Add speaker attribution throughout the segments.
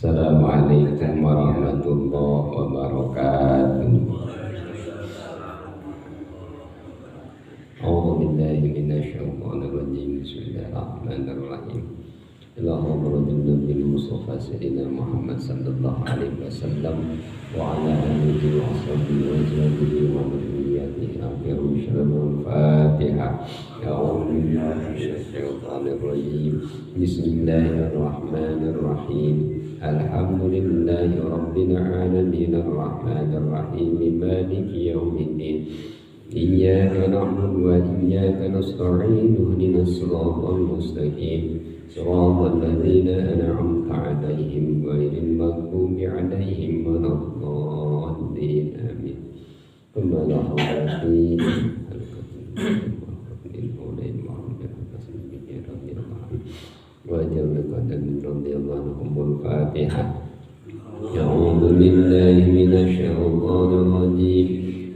Speaker 1: Assalamualaikum warahmatullahi wabarakatuh. A'udzu billahi minasyaitonir rajim. Bismillahirrahmanirrahim. Ila hadratin Nabi Mustafa Sayyidina Muhammad sallallahu alaihi wasallam wa ala alihi wa sahbihi wa azwajihi wa dhurriyyatihi akhiru Fatihah. A'udzu billahi minasyaitonir rajim. Bismillahirrahmanirrahim. Alhamdulillahi rabbil alamin arrahmanir rahim maliki yaumiddin. Iyyaka na'budu wa iyyaka nasta'in ihdinas siratal mustaqim siratal ladzina an'amta 'alaihim ghairil maghdubi 'alaihim waladdallin. Amin. Al-Fatihah. A'udzu billahi minasyaitonir rajim.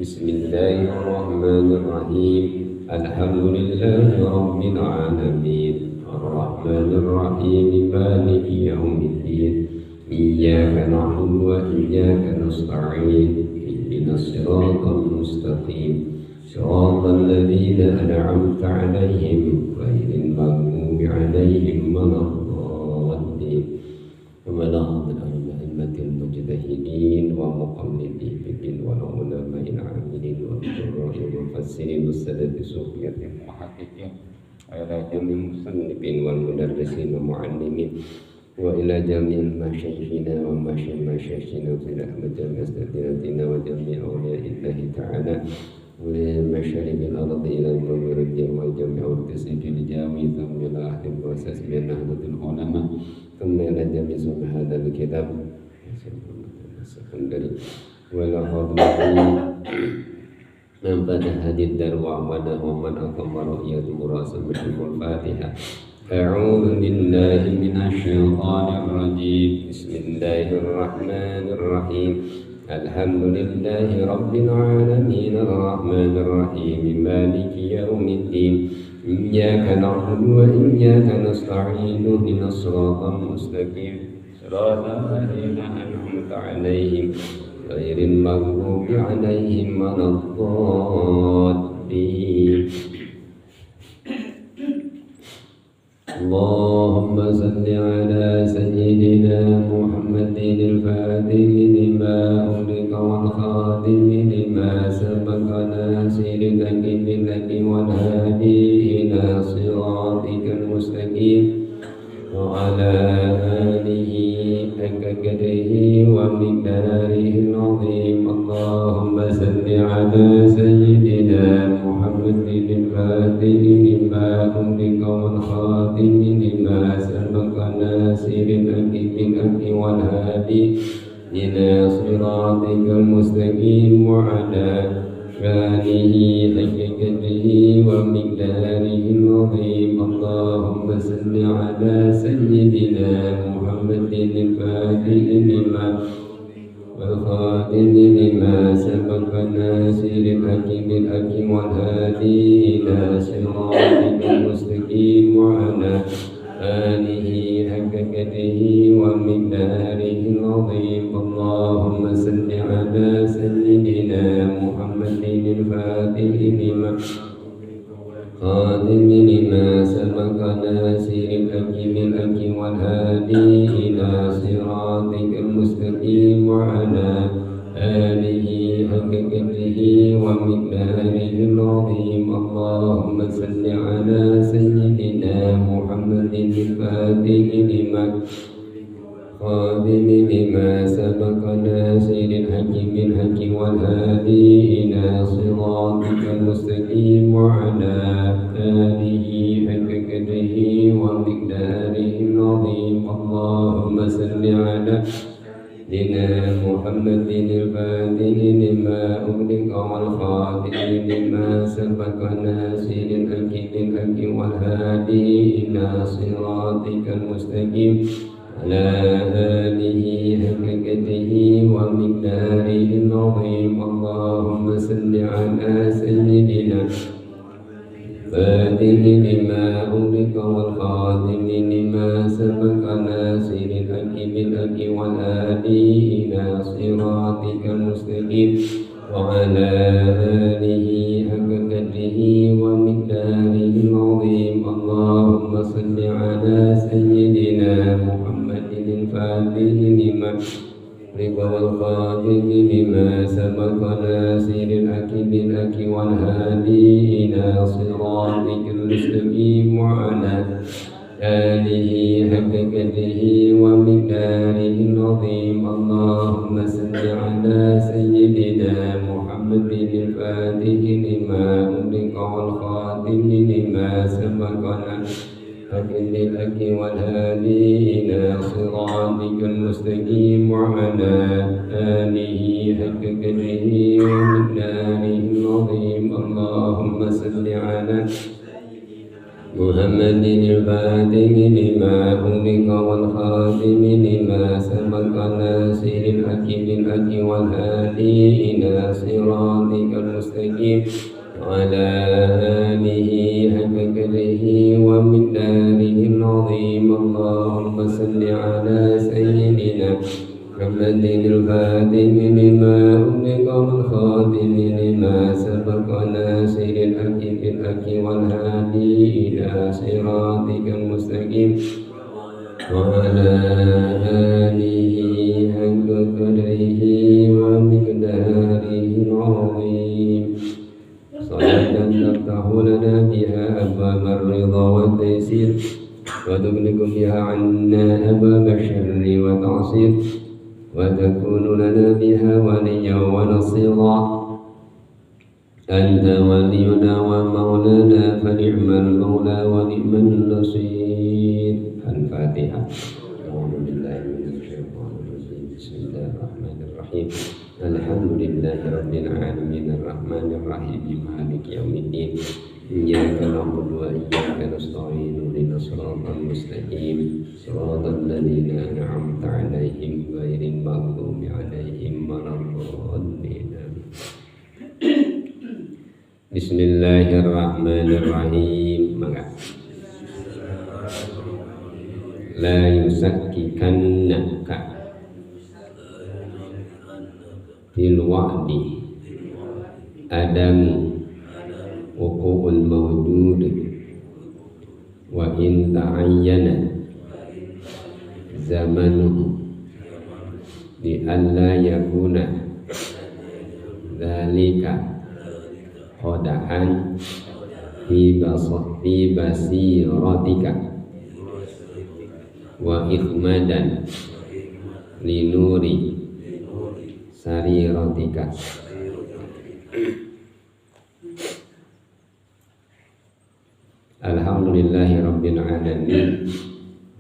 Speaker 1: Bismillahirrahmanirrahim. Alhamdulillahi rabbil alamin. Arrahmanir rahim. Maliki yaumiddin. Iyyaka na'budu wa iyyaka nasta'in. Ihdinas siratal mustaqim. Siratal ladzina an'amta 'alaihim ghairil maghdubi 'alaihim waladdallin. Wa المجتهدين ومقلدين والعلماء العاملين والقراء والمفسرين والسادة الصوفية المحققين وإلى جميع المصنفين والمدرسين والمعلمين وإلى جميع مشايخنا ومشايخنا وإلى جميع أساتذتنا وجميع أولياء الله تعالى ومشارق الأرض إلى المغرب وجميع التسجيل الجاوي ثم إلى أهل المؤسس من نهضة العلماء ثم إلى جميع هذا الكتاب وإلى حضرة من بدأ هذه الدار وعمده ومن أقام رؤية مراسمة الفاتحة. أعوذ بالله من الشيطان الرجيم. بسم الله الرحمن الرحيم. الحمد لله رب العالمين الرحمن الرحيم مالك يوم الدين. إياك نعبد وإياك نستعين اهدنا الصراط المستقيم صراط الذين أنعمت عليهم غير المغضوب عليهم ولا الضالين. اللهم صل على سيدنا محمد الفاتح لما أغلق والخاتم لما سبق ناصر الحق بالحق والهادي إلى صراطك المستقيم وعلى آله حق قدره ومقداره العظيم. اللهم صل على سيدنا محمد الفاتح لما أغلق والخاتم لما سبق ناصر الحق بالحق والهادي إلى صراطك المستقيم وعلى آله حق قدره ومقداره العظيم. اللهم صل على سيدنا محمد الفاتح لما والخاتم لما سبق ناصر الحق بالحق والهادي إلى صراطك المستقيم وعلى آله حق قدره ومقداره العظيم. اللهم صل على سيدنا محمد الفاتح لما خاتم لما سبق ناصر الحق بالحق والهادي إلى صراطك المستقيم وعلى آله حق قدره ومقداره العظيم. اللهم صل على سيدنا محمد الفاتح لما خاتم لما سبق ناصر الحق بالحق والهادي إلى صراطك المستقيم وعلى آله حق قدره ومقداره العظيم. اللهم صل على سيدنا محمد الفاتح لما أغلق والخاتم لما سبق ناصر الحق بالحق والهادي إلى صراطك المستقيم على آله حق قدره ومقداره العظيم. اللهم صل على سيدنا الفاتح لما أغلق والخاتم لما سبق ناصر الحق بالحق والهادي إلى صراطك المستقيم وعلى آله حق قدره ومقداره العظيم. اللهم صل على سيدنا محمد الفاتح لما أغلق والخاتم لما سبق ناصر الحق بالحق والهادي إلى صراطك المستقيم وعلى آله حق قدره ومقداره العظيم. اللهم صل على سيدنا محمد الفاتح لما أغلق والخاتم لما سبق حق بالحق والهادي إلى صراطك المستقيم وعلى آله حق قدره ومقداره العظيم. اللهم صل على محمد الفاتح لما أغلق والخاتم لما سبق ناصر الحق بالحق والهادي إلى صراطك المستقيم وعلى آله حق قدره ومقداره العظيم. اللهم صل على سيدنا محمد الفاتح لما أغلق والخاتم لما سبق ناصر الحق بالحق والهادي إلى صراطك المستقيم وعلى آله حق قدره ومقداره العظيم. صلاة تفتح لنا بها أبواب الرضا والتيسير وتغلق بها عنا أبواب الشر والتعسير وتكون لنا بها وليا ونصيرا. أنت ولينا ومولانا فنعم المولى ونعم النصير. الفاتحة. أعوذ بالله من الشيطان الرجيم. بسم الله الرحمن الرحيم. الحمد لله رب العالمين الرحمن الرحيم مالك يوم الدين. إياك نعبد وإياك نستعين اهدنا الصراط المستقيم صراط الذين أنعمت عليهم غير المغضوب عليهم ولا الضالين. بسم الله الرحمن الرحيم. لا يسككنك fil wa'di adamu wuqu'ul mawjud wa in ta'ayyana zamanuhu li alla yakuna dzalika qada'an fi basiratika wa ikhmadan linuri sariratika. Alhamdulillahi rabbil alamin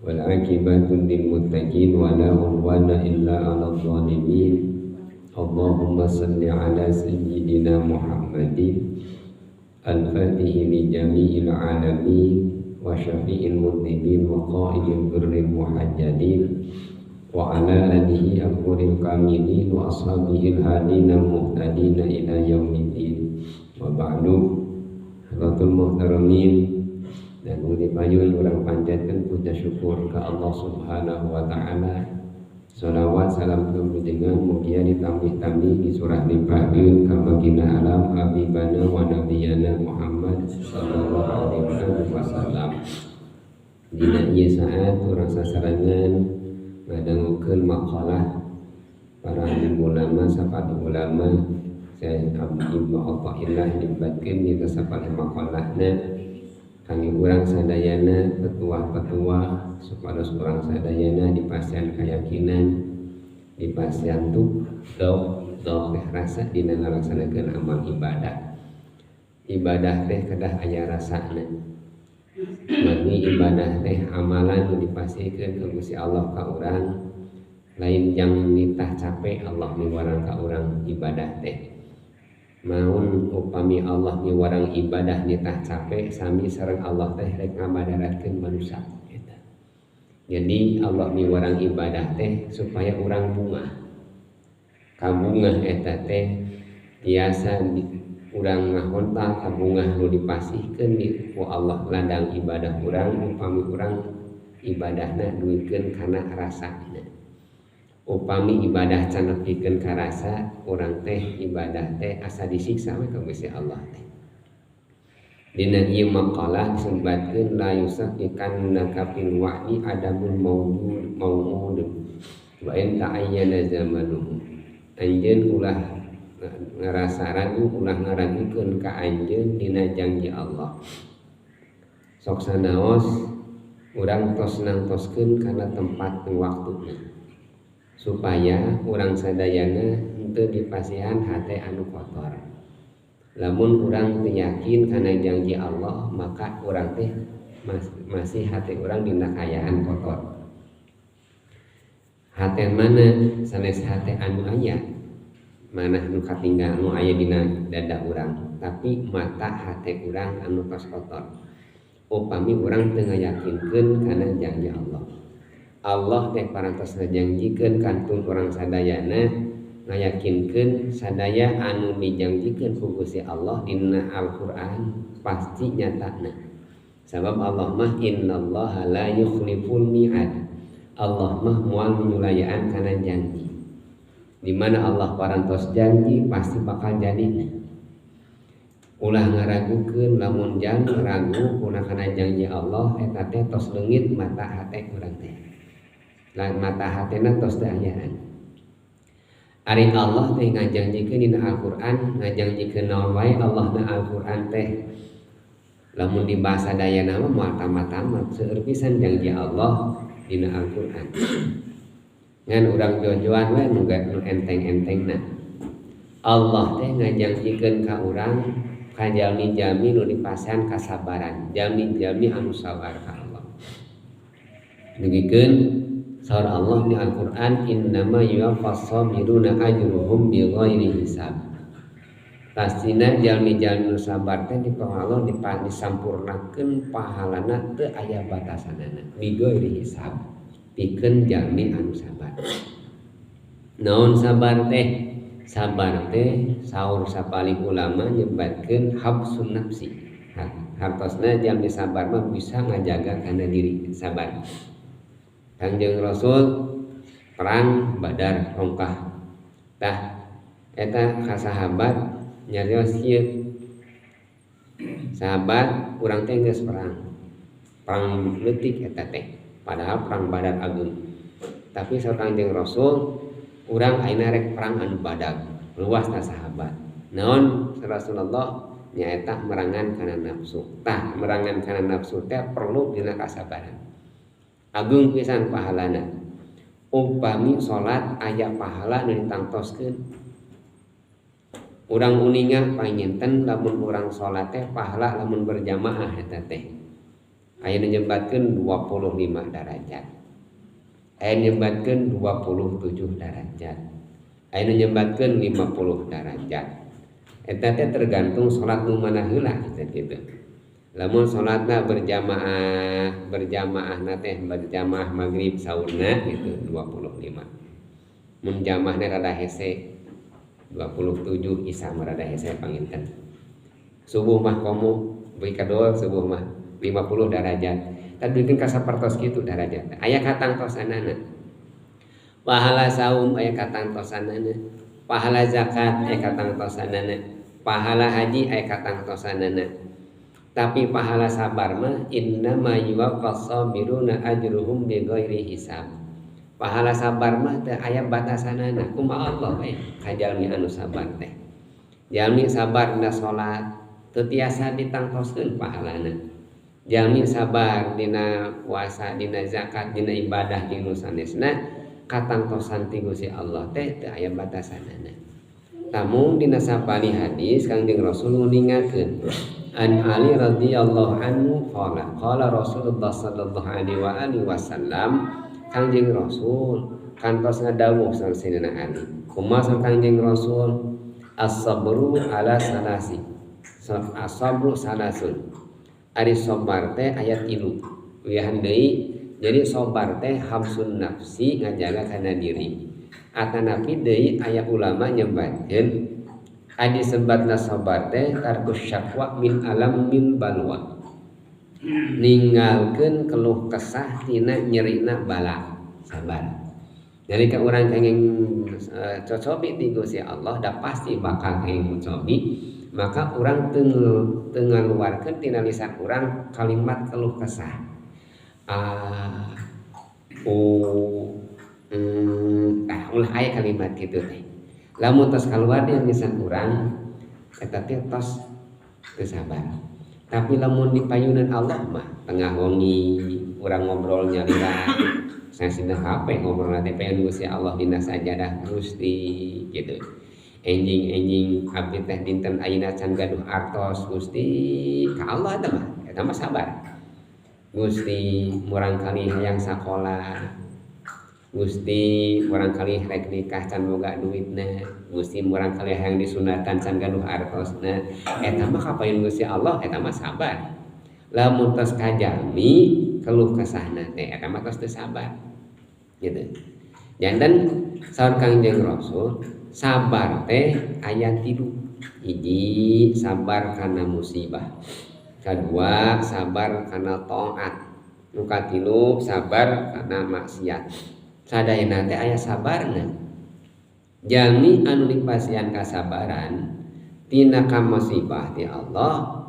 Speaker 1: wal aqibatu lil muttaqin wa la udwana illa 'alal zalimin. Allahumma salli ala sayyidina Muhammadin al-fatihi li jami'il alamin wa syafi'il mudhnibin wa qa'idil birril muhajjalin wa ala alihi al-ghuril kamilin wa ashabihi al-hadina muhtadina ila yaumiddin. Wa ba'du. Hadratul muhtaramin dan udi payun urang panjatkeun puja syukur ka Allah Subhanahu wa taala. Shalawat salam kemudian mugia ditambih-tambih di surah limpahkeun ka baginda alam habibana wa nabiyana Muhammad sallallahu alaihi wasallam. Dina ieu saat urang sasarengan ngadangukeun maqalah para alim ulama sapati ulama Syekh Ibnu Athaillah dibatkeun dina sapalih maqalahna kangge urang sadayana petuah-petuah supados urang sadayana dipasihan keyakinan dipasihan tuh dok teh rasa dina ngalaksanakeun amal ibadah. Ibadah teh kedah aya rasana. Mani ibadah teh amalan nu dipasihkeun ka Gusti Allah ka urang lain jang nitah capek Allah miwarang ka urang ibadah teh. Maun upami Allah miwarang ibadah nitah capek sami sareng Allah teh rek ngabadaratkeun manusia eta. Jadi Allah miwarang ibadah teh supaya urang bungah. Kabungah eta teh tiasa Urang ngahontal kabungah nu dipasihkeun di ku Allah ladang ibadah urang upami urang ibadahna duikeun kana rasana. Upami ibadah can nepikeun ka rasa urang teh ibadah teh asa disiksa we ka Gusti Allah teh. Dina ieu maqalah disebatkeun la yusafikannaka fil wa'di adamul mawjud maw'ud wa in ta'ayyana zamanuhu. Anjeun ulah ngarasa ragu, ulah ngaragukeun ka anjeun dina janji Allah. Sok sanaos urang tos nangtoskeun kana tempat waktuna supaya urang sadayana henteu dipasihan hate anu kotor. Lamun urang teu yakin kana janji Allah, maka urang teh masih hate urang dina kaayaan kotor. Hate mana sanes hate anu aya, mana nu katinggal nu aya dina dada urang, tapi mata hate urang anu tos kotor. Upami urang teu ngayakinkeun kana janji Allah. Allah teh parantos ngajanjikeun kantun urang sadayana, ngayakinkeun sadaya anu dijanjikeun ku Gusti Allah dina Al-Qur'an pasti nyatana. Sabab Allah mah innallaha la yukhliful mi'ad. Allah mah moal nyulayaan kana janji. Di mana Allah parantos janji pasti bakal jadina. Ulah ngaragukeun lamun jangan ragu kuna kana janji Allah eta teh tos leungit mata hate urang teh. Mata hatena tos teu ayaan. Ari Allah teh ngajanjikeun dina Al-Qur'an, ngajanjikeun naon wae Allah na Al-Qur'an teh. Lamun dibahas sadayana mah moal tamat-tamat, seueur pisan janji Allah dina Al-Qur'an. Ngan urang jojoan we nu enteng-entengna. Allah teh ngajanjikeun ka urang ka jalmi-jalmi nu dipasihan kasabaran, jalmi-jalmi anu sabar ka Allah. Dugikeun saur Allah di Al-Qur'an innama yuwaffas sabiruna ajruhum bighairi hisab. Pastina jalmi-jalmi nu sabar teh di Allah disampurnakeun pahalana teu aya batasanana bighairi hisab. Pikeun jalmi anu sabar. Naon sabar teh? Sabar teh saur sapalih ulama nyebatkeun habsun nafsi. Hartosna jalmi sabar mah bisa ngajaga kana diri sabar. Kangjeng Rasul perang Badar rongkah. Tah eta ka sahabat nyarios kieu. Sahabat urang teh geus perang. Perang leutik eta teh, padahal perang Badar agung. Tapi saur Kangjeng Rasul urang ayeuna rek perang anu badag. Luas ta sahabat. Naon Rasulullah nyaeta merangan kana nafsu. Tah merangan kana nafsu teh perlu dina kasabaran. Agung pisan pahalana. Upami salat aya pahala nu ditangtoskeun. Urang uninga panginten lamun urang salat teh pahala lamun berjamaah eta teh. Aya nu nyebatkeun 25 derajat. Aya nu nyebatkeun 27 derajat. Aya nu nyebatkeun 50 derajat. Eta teh tergantung salat nu mana heula kitu. Lamun salatna berjamaah, berjamaahna teh berjamaah maghrib saurna gitu 25. Mun jamaahna rada hese 27 isya mah rada hese panginten. Subuh mah komo beuki kadol subuh mah 50 derajat. Tadi bikin kasapertos kitu derajat. Aya katangtosanana. Pahala saum aya katangtosanana. Pahala zakat aya katangtosanana. Pahala haji aya katangtosanana. Tapi pahala sabar mah innama yuwaffas sabiruna ajruhum bighairi hisab. Pahala sabar mah teu aya batasanana. Kumaha Allah we ka jalmi anu sabar teh. Jalmi sabar dina salat teu tiasa ditangtoskeun pahalana. Jalmi sabar dina puasa, dina zakat, dina ibadah jeung nu sanesna katangtosan ti Gusti Allah teh teu aya batasanana. Tamu dina sapali hadis Kangjeng Rasul nguningakeun An Ali radhiyallahu anhu qala qala Rasulullah sallallahu alaihi wa alihi wasallam Kangjeng Rasul kantos ngadawuh sareng Sayyidina Ali. Kumaha Kangjeng Rasul? As-sabru ala salasi. As-sabru salasun. Ari sabar teh ayat 3. Wihan deui jadi sabar teh habsun nafsi ngajaga kana diri. Atanapi deui aya ulama nyebatkeun Adi sebatna sabar teh tarkus syakwa min alam min balwa. Ninggalkeun keluh kesah tina nyerina bala. Sabar. Jadi ka urang kenging cocobi ti Gusti Allah da pasti bakal kenging cocobi, maka urang teu ngaluarkeun tina lisan urang kalimat keluh kesah. A u tah ulah aya kalimat kitu teh. Lamun tos kaluar di lisan urang eta teh tos teu sabar. Tapi lamun dipayunan Allah mah tengah wengi urang ngobrol nyalira sasina HP ngobrol teh payun Gusti Allah dina sajadah Gusti gitu. Enjing-enjing abdi teh dinten ayeuna can gaduh artos Gusti ka Allah eta mah eta mah sabar. Gusti murangkali hayang sakola, Gusti murangkali rek nikah can boga duitna, Gusti murangkali hayang disunatan can gaduh artosna, eta mah kapayun Gusti Allah eta mah sabar. Lamun tos kajalmi keluh kesahna teh eta mah tos teu sabar. Gitu. Janten saur Kangjeng Rasul sabar teh aya tilu. Hiji sabar kana musibah. Kadua sabar kana taat. Nu katilu sabar kana maksiat. Sadayana teh aya sabarna. Jalmi anu dipasihan kasabaran tina ka musibah ti Allah,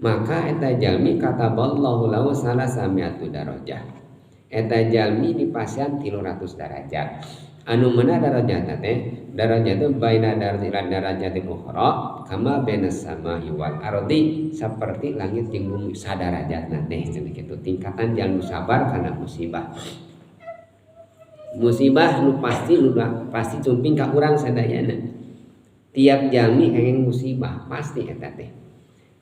Speaker 1: maka eta jalmi kataballahu lahu salasamiatu darajah. Eta jalmi dipasihan 300 darajat. Anu mana darajatna teh? Darajat itu baina darajatil darajatil ukhra kama bainas samai wal ardi, seperti langit jeung bumi sadarajatna teh cenah kitu tingkatan jalmi sabar kana musibah. Musibah nu pasti nu pasti cumping ka urang sadayana. Tiap jalmi kenging musibah pasti eta teh.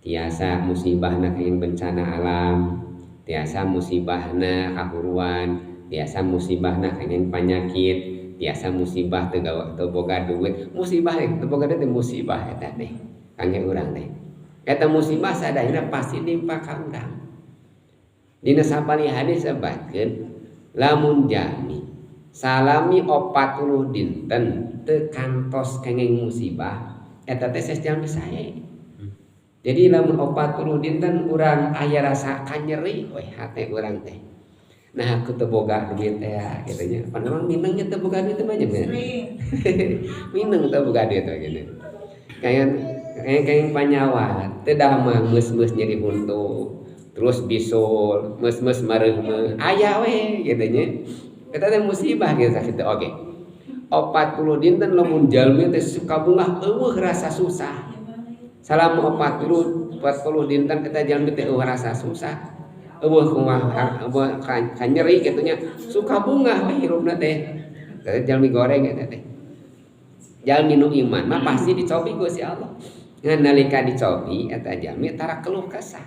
Speaker 1: Tiasa musibahna kenging bencana alam, tiasa musibahna kahuruan, tiasa musibahna kenging panyakit, tiasa musibah teu boga duit, musibah teu boga duit musibah eta teh kangge urang teh. Eta musibah sadayana pasti nimpa ka urang. Dina sapali hadis sebatkeun lamun jalmi salami 40 dinten teu kantos kenging musibah eta teh saes jalmi sae. Jadi lamun 40 dinten urang aya rasa kanyeri we hate urang teh. Nah aku teu boga duit teh kitu nya. Pan urang mineng nya teu boga duit teh mah nya. Mineng teu boga duit teh gitu. Kayak panyawa teu damang meus-meus nyeri huntu, terus bisul, meus-meus mareuh aya we kitu nya. Eta teh musibah kitu sakitu oge. 40 dinten lamun jalmi teh suka bungah eueuh rasa susah. Salama 40 dinten eta jalmi teh eueuh rasa susah. Eueuh kumaha eueuh kanyeri kitu nya suka bungah we hirupna teh. Eta jalmi goreng eta teh. Jalmi nu iman mah pasti dicobi ku si Allah. Ngan nalika dicobi eta jalmi tara keluh kesah.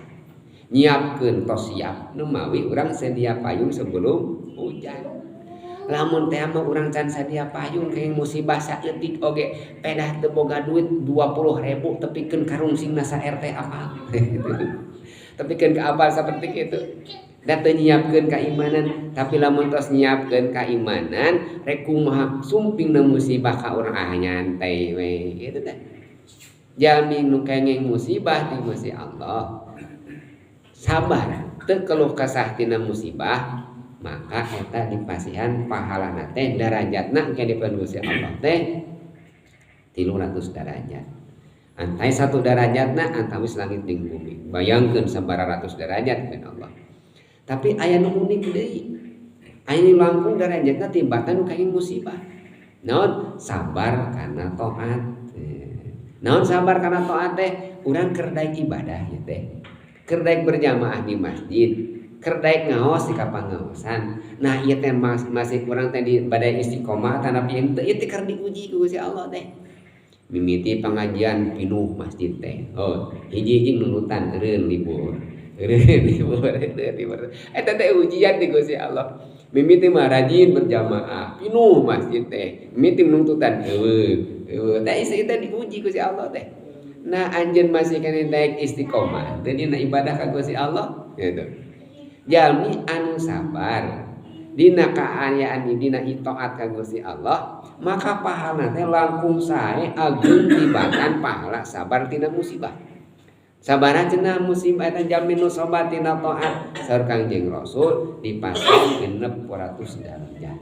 Speaker 1: Nyiapkeun tos siap nu mawi urang sedia payung sebelum hujan. Lamun teh mah urang can sadia payung kenging musibah saeutik oge pedah teu boga duit 20.000 tepikeun karungsingna sa RT apal. Tepikeun ka apal saperti kitu. Da teu nyiapkeun kaimanan, tapi lamun tos nyiapkeun kaimanan rek kumaha sumpingna musibah ka urang ah nyantai we kitu teh. Jalmi nu kenging musibah ti Gusti Allah sabar teu keluh kesah tina musibah, maka eta dipasihan pahalana teh darajatna engke dipasihan Gusti Allah teh 300 darajat. Antai satu darajatna antawis langit jeung bumi. Bayangkeun sabaraha ratus darajat kan Allah. Tapi aya nu unik deui. Aya nu langkung darajatna tibatan nu kenging musibah. Naon? Sabar kana taat. Naon sabar kana taat teh? Urang keur daek ibadah ieu teh. Keur daek berjamaah di masjid, keur daek ngaos di kapangaosan. Nah ieu teh masih kurang teh di badai istiqomah tanapi henteu ieu teh keur diuji ku Gusti Allah teh. Mimiti pengajian pinuh masjid teh. Oh, hiji-hiji nunutan eureun libur. Eureun libur, eureun libur. Eta teh ujian ti Gusti Allah. Mimiti mah rajin berjamaah, pinuh masjid teh. Mimiti nuntutan eueuh, eueuh. Teh isi teh diuji ku Gusti Allah teh. Nah anjeun masih keneh daek istiqomah teu dina ibadah ka Gusti Allah gitu. Jalmi anu sabar Dina kaayaan dina itaat ka Gusti Allah, maka pahala teh langkung sae ageung tibatan pahala sabar tina musibah. Sabaraha cenah musibah eta jalmi nu sabar tina taat saur Kangjeng Rasul dipasang 600 darajat.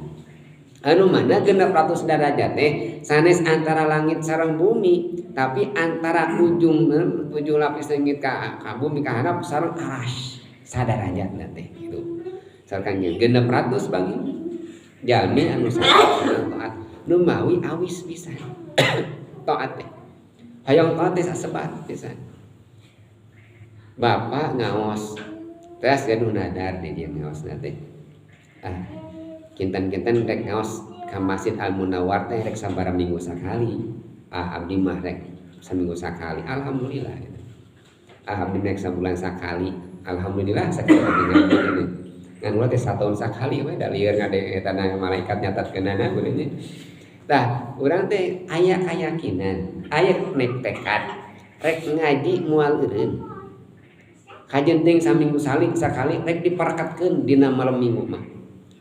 Speaker 1: Anu mana 600 darajat teh sanes antara langit sareng bumi, tapi antara ujung tujuh lapis langit ka bumi ka handap sareng aras sadarajatna teh gitu. Saur Kangjeng 600 bagi jalmi anu sabar taat nu mawi awis pisan taat teh. Hayang taat teh sasebat pisan. Bapak ngaos teras gaduh nadar di dieu ngaosna teh. Ah, kinten-kinten rek ngaos ka Masjid Al Munawwar teh rek sabaraha minggu sakali. Ah, abdi mah rek saminggu sakali. Alhamdulillah gitu. Ah, abdi rek sabulan sakali. Alhamdulillah sakali abdi ngaji ini. Ngan ulah teh satahun sakali we da lieur ngade eta malaikat nyatatkeunana kudunya. Tah, urang teh aya kayakinan, aya nek tekad rek ngaji moal eureun. Kajen teuing saminggu sakali rek diparekatkeun dina malam minggu mah.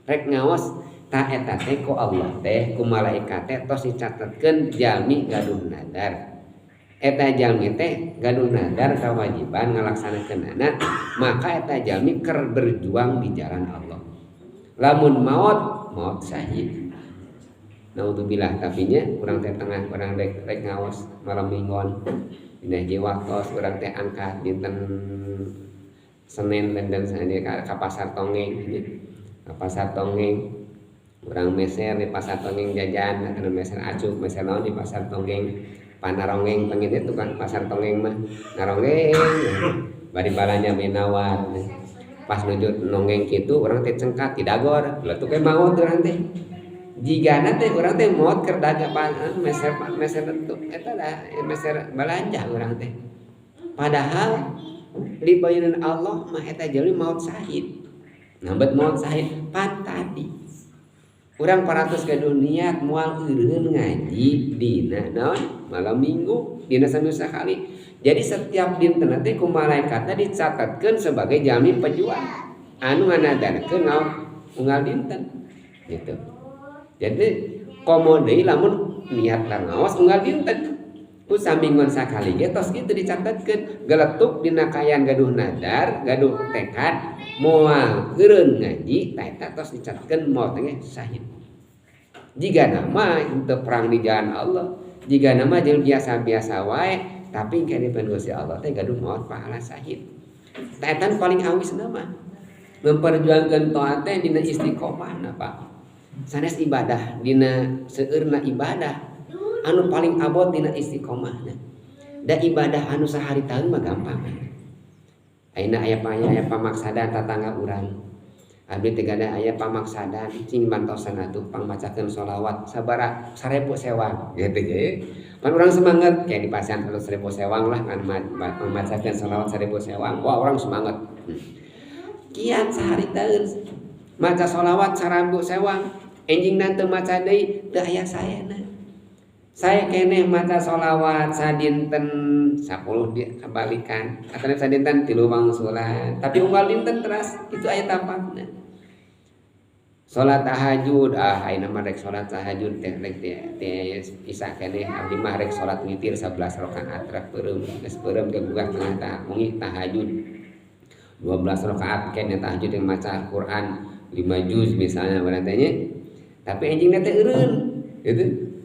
Speaker 1: Rek ngaos ta eta teh ku Allah teh ku malaikat teh tos dicatetkeun jalmi gaduh nadar. Eta jalmi teh gaduh nadar kewajiban ngalaksanakeunana, maka eta jalmi keur berjuang di jalan Allah. Lamun maot, maot syahid. Naudzubillah tapi nya urang teh tengah urang rek ngaos malam minggon. Dina hiji waktos urang teh angkat dinten Senin dan Senin ka pasar Tonggeng nya. Ka pasar Tonggeng urang meser di pasar Tonggeng jajan, anu meser acuk, meser naon di pasar Tonggeng. Panaronggeng pengen itu kan pasar Tonggeng mah naronggeng bari balanya menawar. Pas nuju nonggeng kitu urang teh cengkat didagor, letuk we maot urang teh. Jigana teh urang teh maot keur dagang meser meser letuk eta dah meser balanja urang teh. Padahal di bayaran Allah mah eta jalmi maot syahid. Nambet maot syahid pan tadi. Urang paratos gaduh niat moal eureun ngaji dina naon malam minggu dina saminggu sakali. Jadi setiap dinten teh ku malaikatna dicatatkeun sebagai jalmi pejuang anu nganadarkeun ngaos unggal dinten gitu. Jadi komo deui lamun niat ngaos unggal dinten ku saminggon sakali ge tos kitu dicatatkeun geletuk dina kaayaan gaduh nadar gaduh tekad moal eureun ngaji ta eta tos dicatatkeun maot ge syahid. Jika nama untuk perang di jalan Allah, jika nama jeung biasa-biasa wae, tapi kene pan Gusti Allah teh gaduh maot pahala syahid. Ta eta paling awis nama memperjuangkan taat teh dina istiqomah na Pak. Sanes ibadah dina seueurna ibadah anu paling abot dina istiqomahna. Da ibadah anu sahari taun mah gampang. Ayeuna aya aya pamaksadan tatangga urang. Abdi teh gadah aya pamaksadan cing bantosan atuh pangmacakeun sholawat sabaraha 1000 sewang gitu ge. Pan urang semangat kayak di pasian 1000 sewang lah kan pangmacakeun sholawat 1000 sewang. Wah urang semangat. Kiat sehari taun maca sholawat 1000 sewang enjing teu maca deui teu aya saena. Saya keneh maca sholawat sadinten 10 di kebalikan atau sadinten 3 wangsulan tapi unggal dinten teras itu aya tapakna. Salat tahajud ah ayeuna mah rek salat tahajud teh rek teh isa keneh abdi mah rek salat witir 11 rakaat rek peureum geus peureum ge gugah tengah tah wengi tahajud 12 rakaat keneh tahajud yang maca Al-Qur'an 5 juz misalnya berarti nya tapi enjingna teh eureun gitu.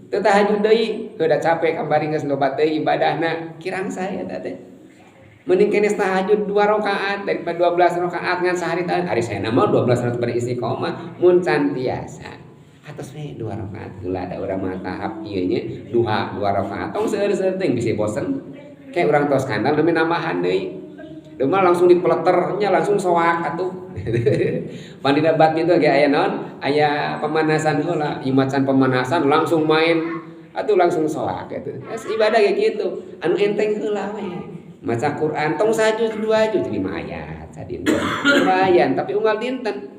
Speaker 1: Teu tahajud deui, heuh da capek kamari geus loba teuing ibadahna, kirang sae eta teh. Mending keneh tahajud 2 rakaat daripada 12 rakaat ngan sahari taun. Ari saena mah 12 rakaat beristiqomah mun can tiasa. Atos we 2 rakaat heula da urang mah tahap ieu nya duha 2 rakaat tong seueur-seueur teuing bisi bosen. Kayak urang tos kandang nembe nambahan deui. Deuma langsung dipeleternya langsung soak atuh. Pan dina badminton ge aya naon? Aya pemanasan heula, ieu macan pemanasan langsung main atuh langsung soak gitu. Es ibadah ge kitu, anu enteng heula we. Maca Quran tong sajuz 2 juz 5 ayat sadinten. Lumayan tapi unggal dinten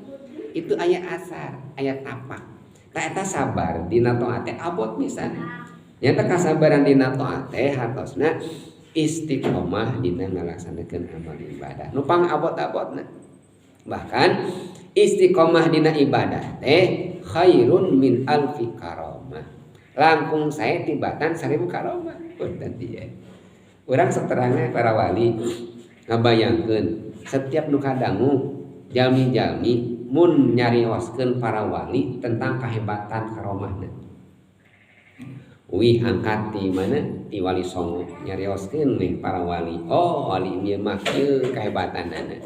Speaker 1: itu aya asar, aya tapak. Ta eta sabar dina taat teh abot pisan. Nyata kasabaran dina taat teh hartosna istiqomah dina ngalaksanakeun amal ibadah. Nu pang abot-abotna. Bahkan Istiqomah dina ibadah teh khairun min alfi karomah. Langkung sae tibatan 1000 karomah. Punten ieu. Urang sok terangna para wali ngabayangkeun setiap nu kadangu jalmi-jalmi mun nyarioskeun para wali tentang kahebatan karomahna. Wih angkat di mana di wali songo nyarioskeun nih para wali. Oh wali ieu mah kieu kahebatanana.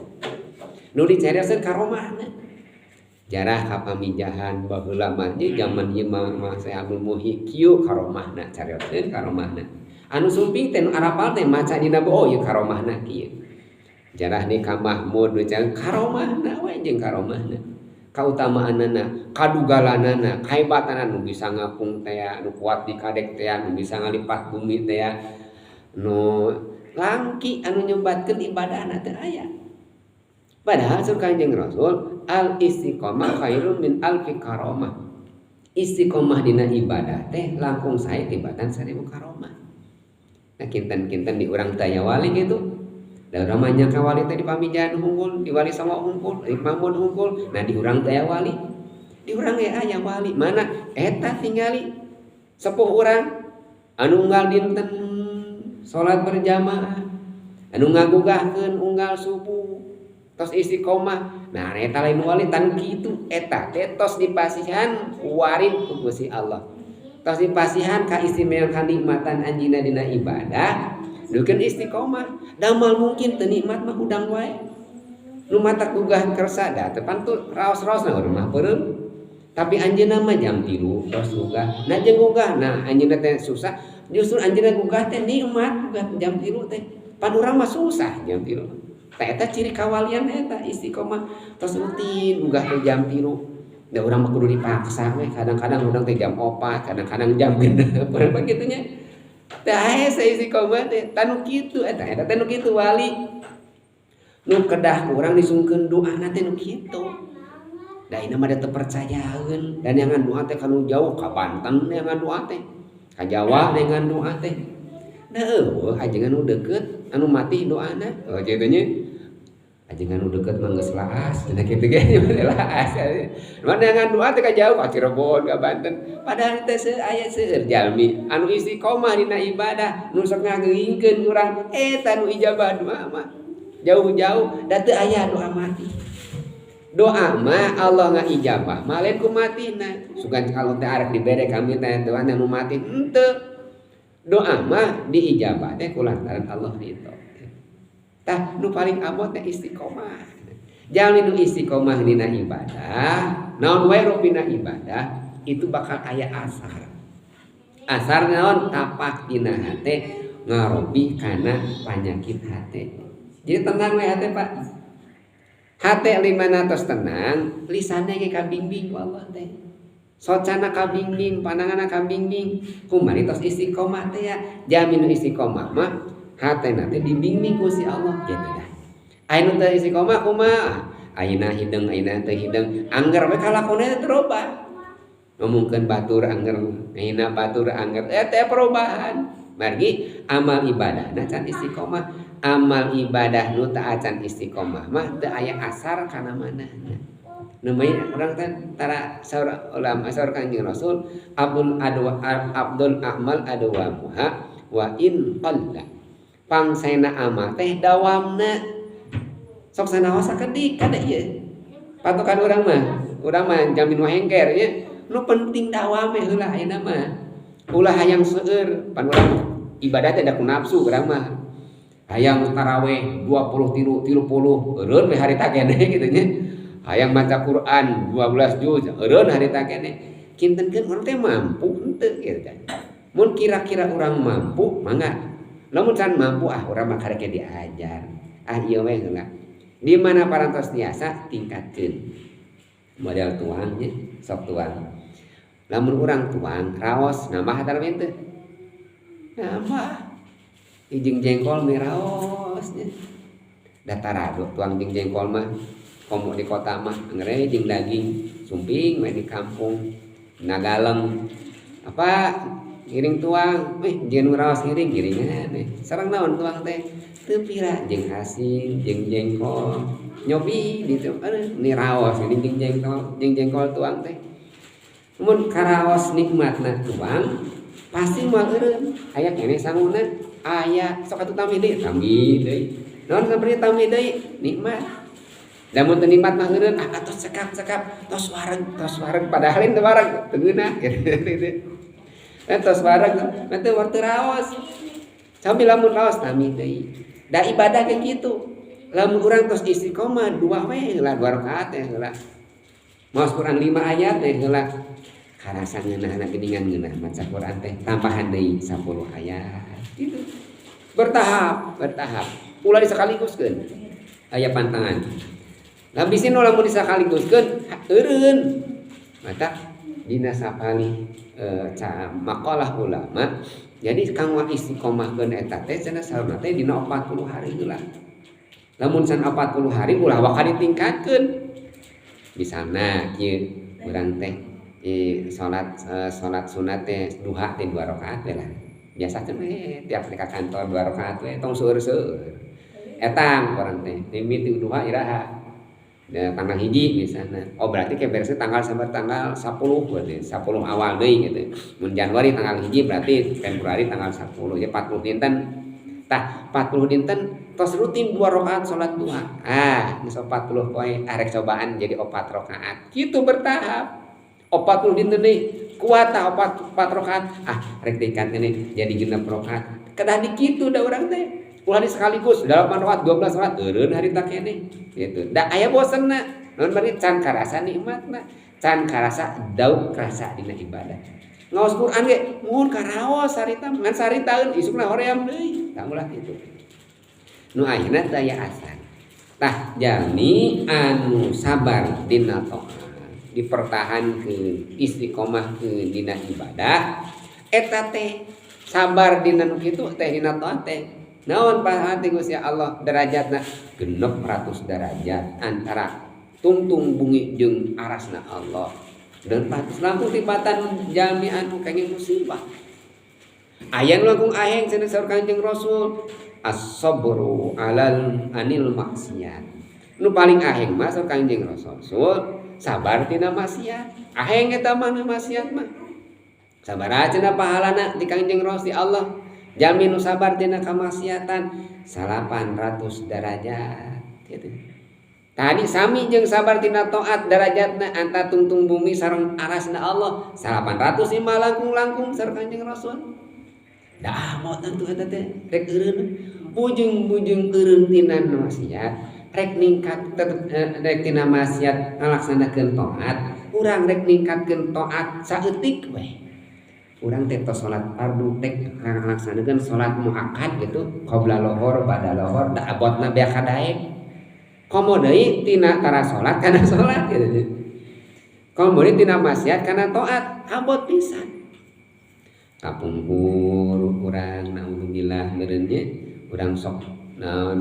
Speaker 1: Nu dicarioskeun karomahna. Jarah ka pamijahan baheula mah di zaman ieu mah Syekh Abdul Muhyi kieu karomahna carioskeun karomahna. Anu sumping teh nu arapal teh maca dina oh ieu karomahna kieu. Jarah ni ka Mahmud nu karomahna we jeung karomahna. Kautamaanana, kadugalanana, kahebatanana nu bisa ngapung teh, nu kuat di kadek teh, nu bisa ngalipat bumi teh, nu langki anu nyebatkeun ibadahna teh aya. Padahal sur Kanjeng Rasul al istiqomah khairun min alfi karomah. Istiqomah dina ibadah teh langkung sae tibatan 1000 karomah. Nah kinten-kinten di urang teh aya wali gitu. Da urang mah nyangka wali teh di Pamijahan hungkul, di Wali Songo hungkul, di Mahmud hungkul. Nah di urang teh aya wali. Di urang ge aya wali. Mana eta tingali sepuh urang anu unggal dinten salat berjamaah, anu ngagugahkeun unggal subuh, tos istiqomah. Nah eta lain wali tan kitu, eta teh tos dipasihan warid ku Gusti Allah. Tos dipasihan kaistimewaan kanikmatan anjeunna dina ibadah. Dukeun istiqomah, damal mungkin teu nikmat mah hudang wae. Nu matak gugah kersa da teu pantu raos-raosna urang mah peureum. Tapi anjeunna mah jam 3 tos gugah. Nah jeung gugah, nah anjeunna teh susah, justru anjeunna gugah teh nikmat gugah jam 3 teh. Pan urang mah susah jam 3. Tah eta ciri kawalian eta istiqomah tos rutin gugah teh jam 3. Da urang mah kudu dipaksa we, kadang-kadang urang teh jam 4, kadang-kadang jam 6, urang mah kitu nya. Tah hese istiqomah teh tanu kitu eta eta teh nu kitu wali. Nu kedah ku urang disungkeun doana teh nu kitu. Da ieu mah teu percayaeun dan yang doa teh kanu jauh ka Banten yang doa teh. Ka Jawa dengan doa teh. Da eueuh ajengan nu deukeut anu mati doana. Oh kitu nya. Ajengan nu deukeut mah geus laas cenah kitu ge laas. Mana yang doa teh ka jauh ka Cirebon ka Banten. Padahal teh aya seueur jalmi anu istiqomah dina ibadah nu sok ngageuingkeun urang eta nu ijabah doa mah. Jauh-jauh da teu aya doa mati. Doa mah Allah ngaijabah mah lain ku matina. Sugan kalau teh arek dibere kami teh doa nu mati henteu. Doa mah diijabah teh kulantaran Allah ridho. Tah nu paling abot teh istiqomah. Jalmi nu istiqomah dina ibadah, naon wae rupina ibadah itu bakal aya asar. Asar naon tapak dina hate ngarobi kana panyakit hate. Jadi tenang we hate Pak. Hate 500 tenang, lisannya ge kabingbing ku Allah teh. Socana kabingbing, pandanganna kabingbing. Kumari tos istiqomah teh ya. Jamin nu istiqomah mah hatena teh dibimbing ku si Allah gitu dah. Aya nu teu istiqomah kumaha? Ayeuna hideung, ayeuna teu hideung. Angger we kalakone teh terobah. Ngomongkeun batur angger, ayeuna batur angger teh perubahan. Margi amal ibadahna can istiqomah. Amal ibadah nu teu acan istiqomah mah teu aya asar kana manahna. Namanya urang teh tara saur ulama saur Kanjeng Rasul abdul adwa abdul amal adwamuha wa in qalla. Pangsena amal teh dawamna. Sok sanaos sakedik kada ieu. Patokan urang mah jamin wahengker nya. Nu penting dawame heula ayeuna mah. Ulah hayang seueur, pan urang ibadah teh da ku nafsu urang mah. Hayang taraweh 20 tilu 30 eureun we harita keneh kitu nya. Hayang maca Quran 12 juz eureun harita keneh. Kintenkeun urang teh mampu henteu kitu teh. Mun kira-kira urang mampu mangga. Lamun can mampu ah urang mah karek diajar. Ah ieu we heula. Di mana parantos tiasa tingkatkeun. Model tuang nya, sok tuang. Lamun urang tuang raos nambah atawa henteu? Nambah. Jeung jengkol meh raos nya. Da tarado tuang jeung jengkol mah komo di kota mah ngere jeung daging sumping we di kampung nagaleng apa ngiring tuang weh jeung raos ngiring ngiringan we sareng naon tuang teh teu pira jeung asin jeung jengkol Nyobi ditu ni raos ini jeung jengkol tuang teh. Mun karaos nikmatna tuang pasti moal eureun. Aya keneh sanguna aya sok atuh tambih deui, tambih deui. Naon samperin tambih deui nikmat. Lamun teu nikmat mah eureun ah tos cekap-cekap tos wareg padahal teu wareg teu ngeunah gitu. Tos wareg teu teu raos. Sambil lamun raos tambih deui. Da ibadah kayak gitu. Lamun urang tos istiqomah dua we heula 2 rakaat teh heula. Maos Quran 5 ayat teh heula. Karasa ngeunahna geuningan ngeunah maca Quran teh tambahan deui 10 ayat. Gitu. Bertahap, bertahap. Ulah disakaliguskeun. Aya pantangan. Lah bisi nu lamun disakaliguskeun eureun. Mata dina sapalih makalah ulama. Jadi kanggo istiqomahkeun eta teh cenah saurna teh dina 40 hari heula. Lamun can 40 hari ulah waka ditingkatkeun. Misalna kieu urang teh salat sunat teh duha teh 2 rakaat we lah. Biasa teh tiap ka kantor 2 rakaat we tong seueur-seueur. Etang urang teh mimiti duha iraha. Da tanggal 1 misalna. Oh berarti ke beresna tanggal sampai tanggal 10 berarti 10 awal deui gitu. Mun Januari tanggal 1 berarti Februari tanggal 10 ya 40 dinten. Tah 40 dinten tos rutin 2 rakaat salat duha. Ah geus 40 poe arek cobaan jadi 4 rakaat. Kitu bertahap. 40 dinten deui kuat tah 4 rakaat. Ah rek tingkatkeun jadi 6 rakaat. Kedah dikitu da urang teh. Ulah sekaligus 8 rakaat 12 rakaat eureun harita keneh gitu. Da aya bosenna. Naon bari can karasa nikmatna, can karasa dauk rasa dina ibadah. Ngaos Quran ge mun karaos harita ngan saritaeun isukna hoream deui. Tah ulah kitu. Nu ayeuna teh aya asan. Tah jalmi anu sabar dina taat, dipertahankeun, istiqomahkeun dina ibadah, eta teh sabar dina nu kitu teh dina taat teh. Naon pahala Gusti Allah derajatna 600 derajat antara tungtung bumi jeung arasna Allah. Dan patus langkung tibatan jalmi anu kenging musibah. Aya nu langkung aheng cenah saur Kanjeng Rasul, as-sabru alal anil maksiat. Nu paling aheng mah saur Kanjeng Rasul, sabar tina maksiat. Aheng eta mah nu maksiat mah. Sabar cenah pahalana di Kanjeng Rasul Allah. Jalmi nu sabar tina kamaksiatan 800 derajat gitu. Tadi sami jeung sabar tina taat derajatna anta tungtung bumi sareng arasna Allah 800 lima langkung-langkung sareng Kanjeng Rasul. Dah mau tentu eta teh rek eureun bujung-bujung eureun tina maksiat rek ningkat tetep rek tina maksiat ngalaksanakeun taat urang rek ningkatkeun taat saeutik we. Urang teh tos salat fardu teh ngalaksanakeun salat muakkad gitu qabla lohor ba'da lohor da abotna beak kadaek. Komo deui tina tara salat kana salat gitu. Komo deui tina maksiat kana taat abot pisan. Kapungkur urang naudzubillah meureun nya urang sok naon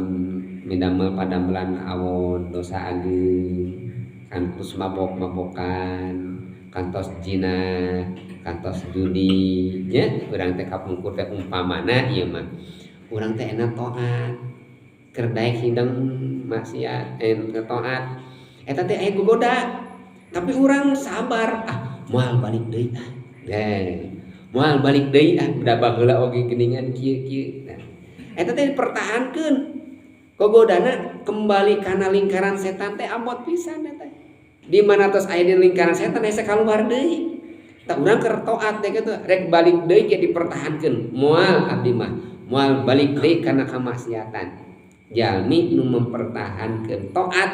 Speaker 1: midamel padamelan awon dosa ageung kantos mabok-mabokan kantos zina kantos judi nya urang teh kapungkur teh umpamana ieu mah urang teh enak taat keur daek hidang maksiat taat eta teh aya gogoda tapi urang sabar ah moal balik deui ah moal balik deui ah da baheula oge geuningan kieu-kieu nah eta teh dipertahankeun gogodana kembali kana lingkaran setan teh abot pisan eta di mana tos aya di lingkaran setan hese kaluar deui. Tak urang keur taat teh kitu rek balik deui ge dipertahankeun moal abdi mah moal balik deui kana kamaksiatan. Jalmi nu mempertahankeun taat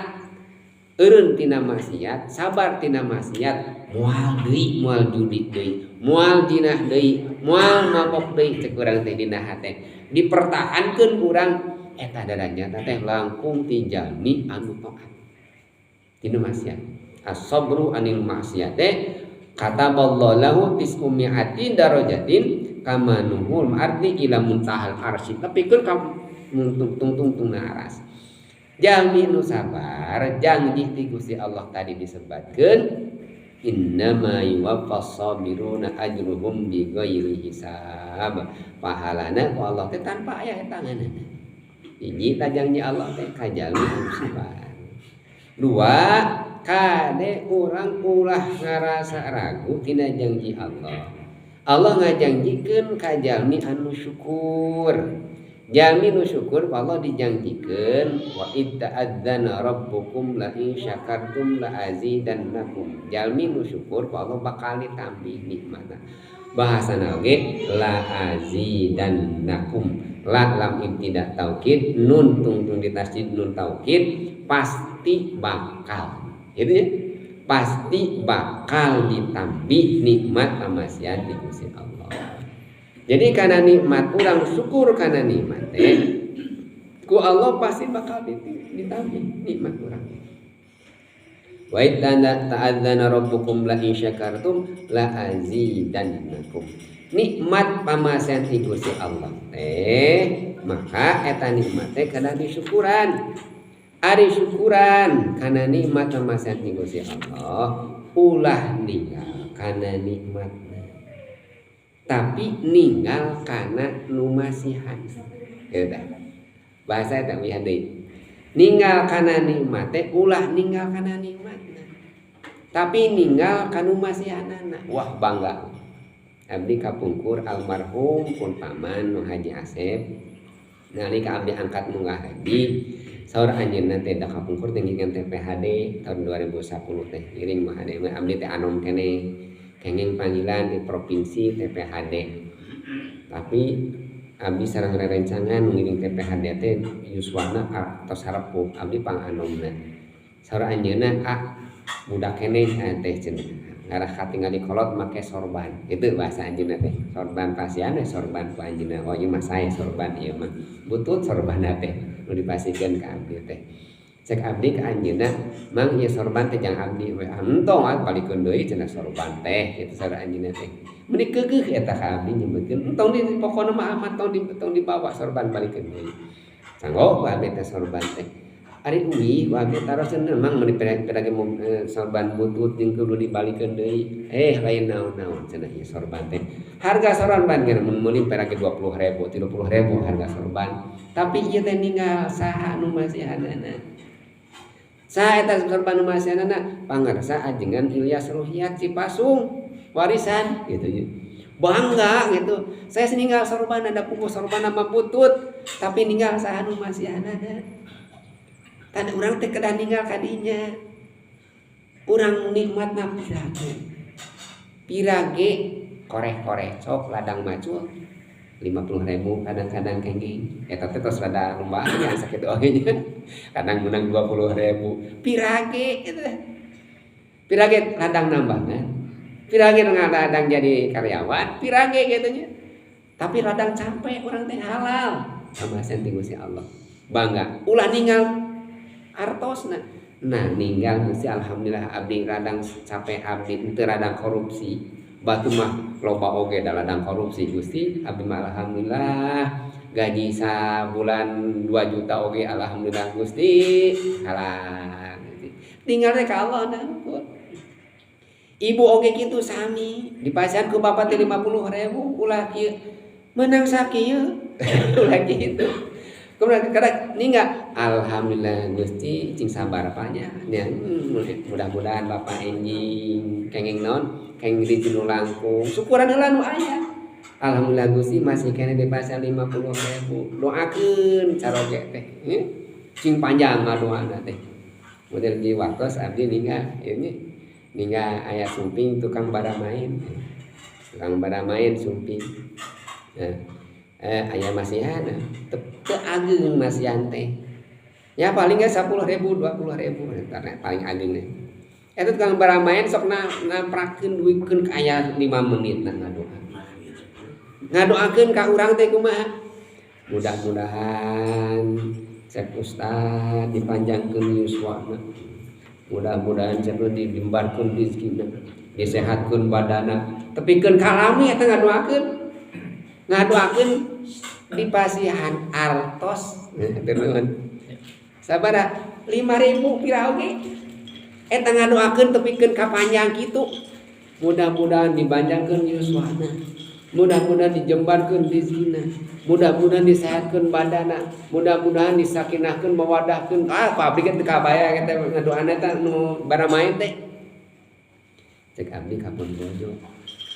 Speaker 1: eureun tina maksiat sabar tina maksiat moal deui moal judi deui moal jinah deui moal mabok deui cek urang teh dina hate dipertahankeun urang eta darajatna teh langkung ti jalmi anu taat tina maksiat. As-sabru anil maksiat teh kataballahu lahu tis'umi'atin darajatin kama nuhul ardi ila muntahal arsy tepikeun ka tungtung aras. Jalmi nu sabar janji ti Gusti Allah tadi disebatkeun innama yuwaffas sabiruna ajruhum bighairi hisab. Pahalana ku Allah teh tanpa aya hitanganana. Hiji ta janji Allah teh ka jalmi anu sabar. Dua, kade urang ulah ngarasa ragu tina janji Allah. Allah ngajanjikeun ka jalmi anu syukur. Jalmi nu syukur Allah dijanjikeun wa id ta'adzana rabbukum la in syakartum la azidannakum. Jalmi nu syukur Allah bakal ditambih nikmatna. Bahasana oge la azidannakum. La lam ibtida taukid, nun tungtung ditasydid nun taukid, pasti bakal. Itu ya. Pasti bakal ditambih nikmat pamasihan di Gusti Allah. Jadi karena nikmat urang syukur karena nikmat teh ku Allah pasti bakal ditambih nikmat urang. Wa idza ta'adzana rabbukum la in syakartum la azidannakum. Nikmat pamasihan ti Gusti Allah teh maka eta nikmat teh kana disyukuran. Ari syukuran kana nikmat pamasihan ti Gusti Allah ulah ninggal kana nikmatna, tapi ninggal kana nu masihan. Kieu teh bahasa eta wihan deui. Ninggal kana nikmat teh ulah ninggal kana nikmatna, tapi ninggal kana masihanana. Wah bangga abdi kapungkur almarhum pun paman nu Haji Asep nalika abdi angkat munggah haji saur anjeunna teh da kapungkur teh ngiringan TPHD tahun 2010 teh ngiring mah hade mah abdi teh anom keneh kenging panggilan di provinsi TPHD. Tapi abdi sareng rerencangan ngiring TPHD teh yuswana atos harepuh abdi panganomna. Saur anjeunna ah budak keneh teh cenah ngarah katingali kolot make sorban. Itu bahasa anjeunna teh. Sorban pasian we sorban ku anjeunna. Oh ieu mah sae sorban ieu mah. Butut sorbanna teh nu dipasikeun ka abdi teh. Cek abdi ka anjeunna, mang ieu sorban teh jang abdi we. Entong ah balikeun deui cenah sorban teh kitu saur anjeunna teh. Meuni keukeuh eta ka abdi nyebutkeun entong di pokona mah amat tong dibawa sorban balikeun deui. Sanggo ku abdi teh sorban teh. Ari uwi ku abdi taroseun mang meuni perage sorban butut jeung kudu dibalikeun deui. Lain naon-naon cenah ieu sorban teh. Harga sorban geus mun meuli perage 20.000, 30.000 harga sorban. Tapi ieu teh ninggal saha nu masihanana. Saha eta sorban nu masihanana? Pangersa ajengan Ilyas Ruhiat Cipasung warisan gitu nya. Bangga gitu. Saya ninggal sorban ada pungku sorban sama butut, tapi ninggal saha nu masihanana. Tanda urang teh kedah ninggal kadinya. Urang nikmatna pirage. Pirage koreh-koreh sok ladang macul 50.000 kadang-kadang kenging. Eta teh tos rada lumbaan nya sakitu oge nya. Kadang menang 20.000. Pirage kitu teh. Pirage ladang nambangan. Pirage ladang jadi karyawan, pirage kitu nya. Tapi ladang capek urang teh halal. Pamasihan ti Gusti Allah. Bangga ulah ninggal artosna. Nah ninggal Gusti alhamdulillah abdi ladang capek abdi henteu ladang korupsi. Batu mah loba oge da ladang korupsi Gusti abdi mah alhamdulillah gaji sabulan 2 juta oge alhamdulillah Gusti halal. Tinggal teh ka Allah nah. Ibu oge kitu sami dipasihan ku bapak teh 50.000 ulah kieu menang sakieu ulah kitu. Kemudian kadang ninggal alhamdulillah Gusti cing sabar apanya nya mudah-mudahan bapak enjing kenging naon kenging di nu langkung syukuran heula nu aya. Alhamdulillah Gusti masih keneh di pasar 50.000 doakeun caroge teh cing panjang ngadoana teh. Model di waktos abdi ninggal ini ninggal aya sumping tukang baramain. Tukang baramain sumping. Nah, aya masihan teu ageung masihan teh. Ya paling ge 10.000 20.000 eta paling ageung teh. Eta tukang baramain sok namprakeun duikeun ka aya 5 menit nah ngadoa. Ngadoakeun ka urang teh kumaha? Mudah-mudahan cek ustad dipanjangkeun yuswana. Mudah-mudahan cek dijembarkeun rezekina, disehatkeun badana. Tepikeun kalami eta ngadoakeun. Ngadoakeun dipasihan artos. Nuhun. Sabaraha? 5.000 pira oge. Eta ngadoakeun tepikeun ka panjang kitu. Mudah-mudahan dipanjangkeun yuswana. Mudah-mudahan dijembarkeun rizkina, mudah-mudahan disehatkeun badana, mudah-mudahan disakinahkeun mawadahkeun. Ah, pabrik teh kabaya eta ngadoana eta nu baramae teh. Cek abdi ka pun bojo.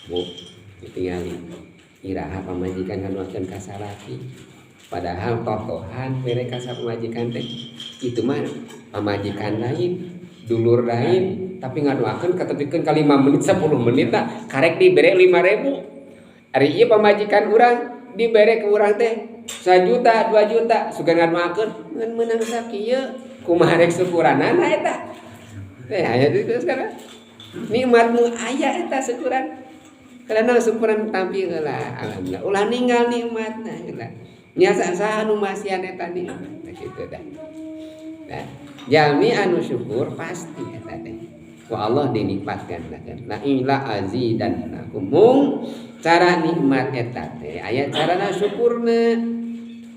Speaker 1: Bu, ditingali iraha pamajikan ngadoakeun ka salaki. Padahal totohan mere ka pamajikan teh itu mah pamajikan lain, dulur lain, tapi ngadoakeun katepikeun ka 5 menit 10 menit tah karek dibere 5.000. Ari ieu pamajikan urang dibere ke urang teh 1 juta, 2 juta, sugan ngadoakeun ngan meunang sakieu, kumaha rek syukuranana eta. Teh aya ditu sekarang. Nikmat nu aya eta syukuran. Karena syukuran tampi heula, alhamdulillah. Ulah ninggal nikmatna heula. Nya saha nu masihan eta nikmat kitu dah. Nah, jalmi anu syukur pasti eta teh. Ku Allah dinikmatkan la ila azidannakum. Mung cara nikmat eta teh aya carana syukurna.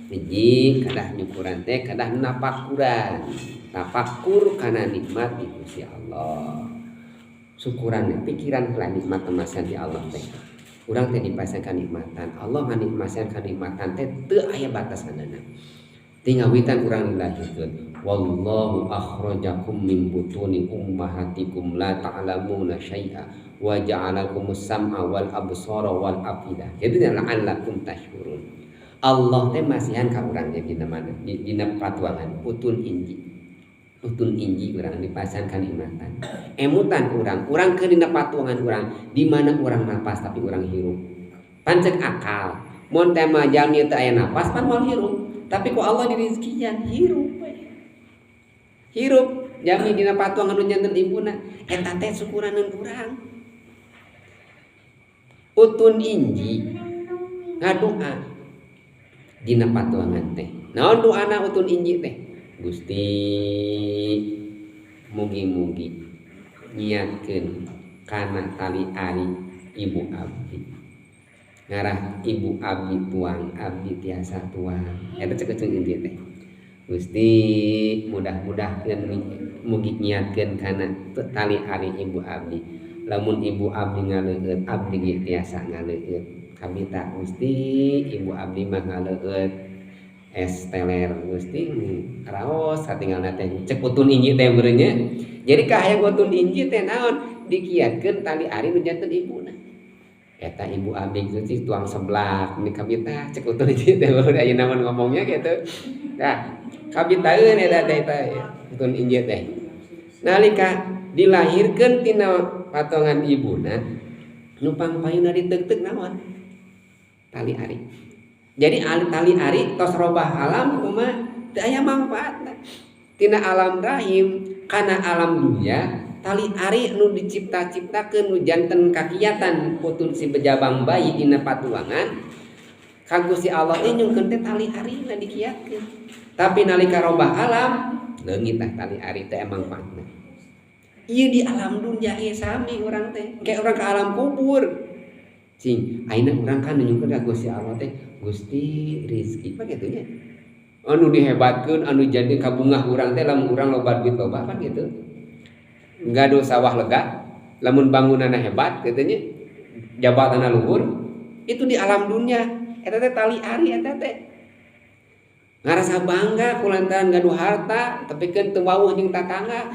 Speaker 1: Hiji kadah nyukuran teh kadah napakuran. Tafakur kana nikmat di Gusti Allah. Syukuran pikiran heula nikmat temasan di Allah teh. Urang teh dipasangkan nikmatan. Allah nganikmatan kanikmatan teh teu aya batasanana. Tingawitan urang dilahirkeun. Wallahu akhrajakum min butuni ummahatikum la ta'lamuna syai'a wa ja'alakumus sam'a wal absara wal afidah. Jadi la'allakum tashkurun. Allah teh masihan ka urang teh dina mana? Dina patuangan utun inji. Utun inji urang dipasang kanikmatan. Emutan urang, urang keur dina patuangan urang di mana urang napas tapi urang hirup. Pancek akal. Mun teh mah jalmi teu aya napas pan moal hirup. Tapi ku Allah dirizkian hirup we. Hirup jalmi dina patuangan nu janten ibuna eta teh syukuraneun urang. Utun inji ngadoa dina patuangan teh. Naon doana utun inji teh? Gusti mugi-mugi nyiatkeun kana tali ari ibu abdi. Ngarah ibu abdi tuang, abdi tiasa tuang. Eta cek eceung inji teh. Gusti mudah-mudahkeun mugi nyiatkeun kana tali ari ibu abdi. Lamun ibu abdi ngaleueut, abdi ge tiasa ngaleueut. Kabita Gusti ibu abdi mah ngaleueut es teler Gusti raos satinggalna teh cek utun inji teh meureun nya. Jadi kahayang utun inji teh naon dikiatkeun tali ari nu janten ibuna. Eta ibu abdi Gusti tuang seblak ni kabita cek utun inji teh baru ayeuna mah ngomongnya gitu. Nah, kabitaeun eta teh eta utun inji teh. Nalika dilahirkeun tina patongan ibuna nu pangpayuna diteuk-teuk naon? Tali ari. Jadi tali ari tos robah alam kumaha teu aya mangfaatna. Tina alam rahim kana alam dunya tali ari nu dicipta-ciptakeun nu janten kakiatan putun si bejabang bayi dina patuangan ka Gusti Allah teh nyungkeun teh tali arina dikiatkeun. Tapi nalika robah alam leungit tah tali ari teh mangfaatna. Ieu di alam dunya ieu sami urang teh, kayak urang ke alam kubur. Cing, ayeuna urang kan nyungkeun ka Gusti Allah teh, Gusti rizki mah kitu nya. Anu dihebatkeun, anu jadi kabungah urang teh lamun urang loba duit loba kan gitu. Gaduh sawah lega, lamun bangunanna hebat kitu nya, jabatanna luhur, itu di alam dunia eta teh tali ari eta teh. Ngarasa bangga kulantaran gaduh harta, tapi kan teu wawuh jeung tatangga.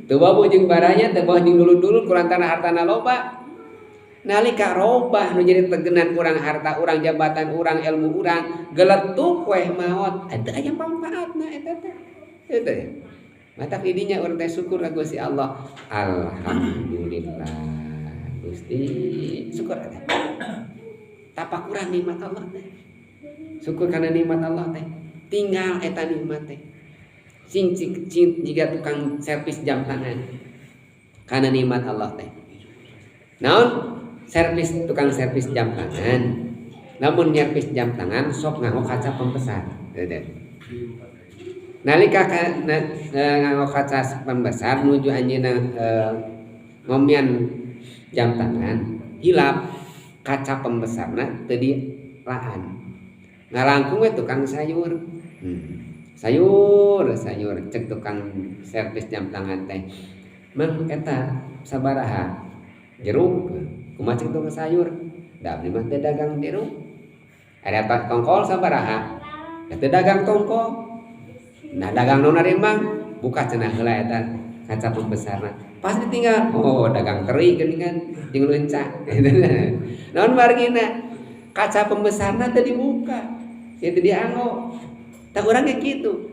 Speaker 1: Teu wawuh jeung baranya, teu wawuh jeung dulur-dulur kulantaran hartana loba. Nalika robah nu jadi tegenan urang harta urang jabatan urang ilmu urang geletuk weh maot eta aya manfaatna eta teh. Eta teh. Matak di dinya urang teh syukur ka Gusti Allah. Alhamdulillah. Gusti syukur eta. Tapakuran nikmat Allah teh. Syukur kana nikmat Allah teh. Tinggal eta nikmat teh. Sing cing jiga tukang servis jam tangan. Kana nikmat Allah teh. Naon? Servis tukang servis jam tangan. Namun nyervis jam tangan sok nganggo kaca pembesar. Nalika nganggo kaca pembesar nuju anjeunna ngomian jam tangan, hilap kaca pembesarna teu dilaan. Ngalangkung we tukang sayur. Sayur, sayur cek tukang servis jam tangan teh. Mang eta sabaraha? Jeruk. Kumaha cek tukang sayur? Da abdi mah teu dagang jeruk. Ada tongkol sabaraha? Teu dagang tongkol. Nah dagang naon ari Mang? Buka cenah heula eta kaca pembesarna. Pas ditinggal, oh dagang teri geuningan jeung leunca. Naon margina? Kaca pembesarna teu dibuka. Itu dianggo. Tah urang ge kitu.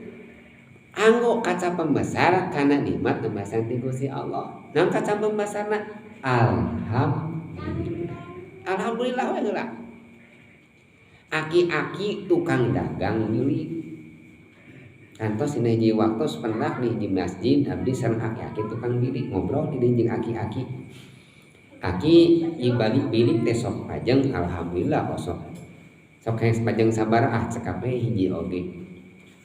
Speaker 1: Anggo kaca pembesar kana nikmat pembahasan ti Gusti Allah. Naon kaca pembesarna? Alhamdulillah. Alhamdulillah we heula. Aki-aki tukang dagang milik. Kantos dina hiji waktos pendak di hiji masjid abdi sareng aki-aki tukang bilik ngobrol di jeung aki-aki. Aki ibalik bilik teh sok pajeng alhamdulillah osok. Sok hayang pajeng sabaraha cekap we hiji oge.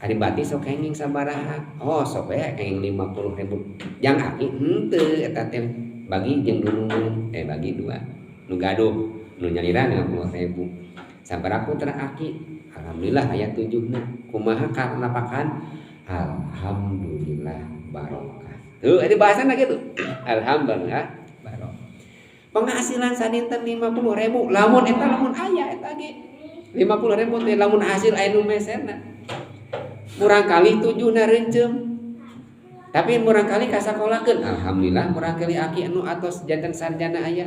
Speaker 1: Ari bati sok kenging sabaraha. Oh sok we kenging 50.000. Jang aki henteu eta teh bagi jeung dulungan bagi dua. Nu gaduh nu nyalira 50.000. Sabaraha putra aki? Alhamdulillah aya 7na. Kumaha karnapakan? Alhamdulillah barokah. Tuh ini bahasana gitu. Alhamdulillah barokah. Penghasilan sadinten 50.000 lamun eta lamun aya eta ge 50.000 teh lamun hasil aya nu meserna. Murang kali 7na rencem. Tapi murang kali kasakolakeun alhamdulillah murang kali aki anu atos janten sarjana aya.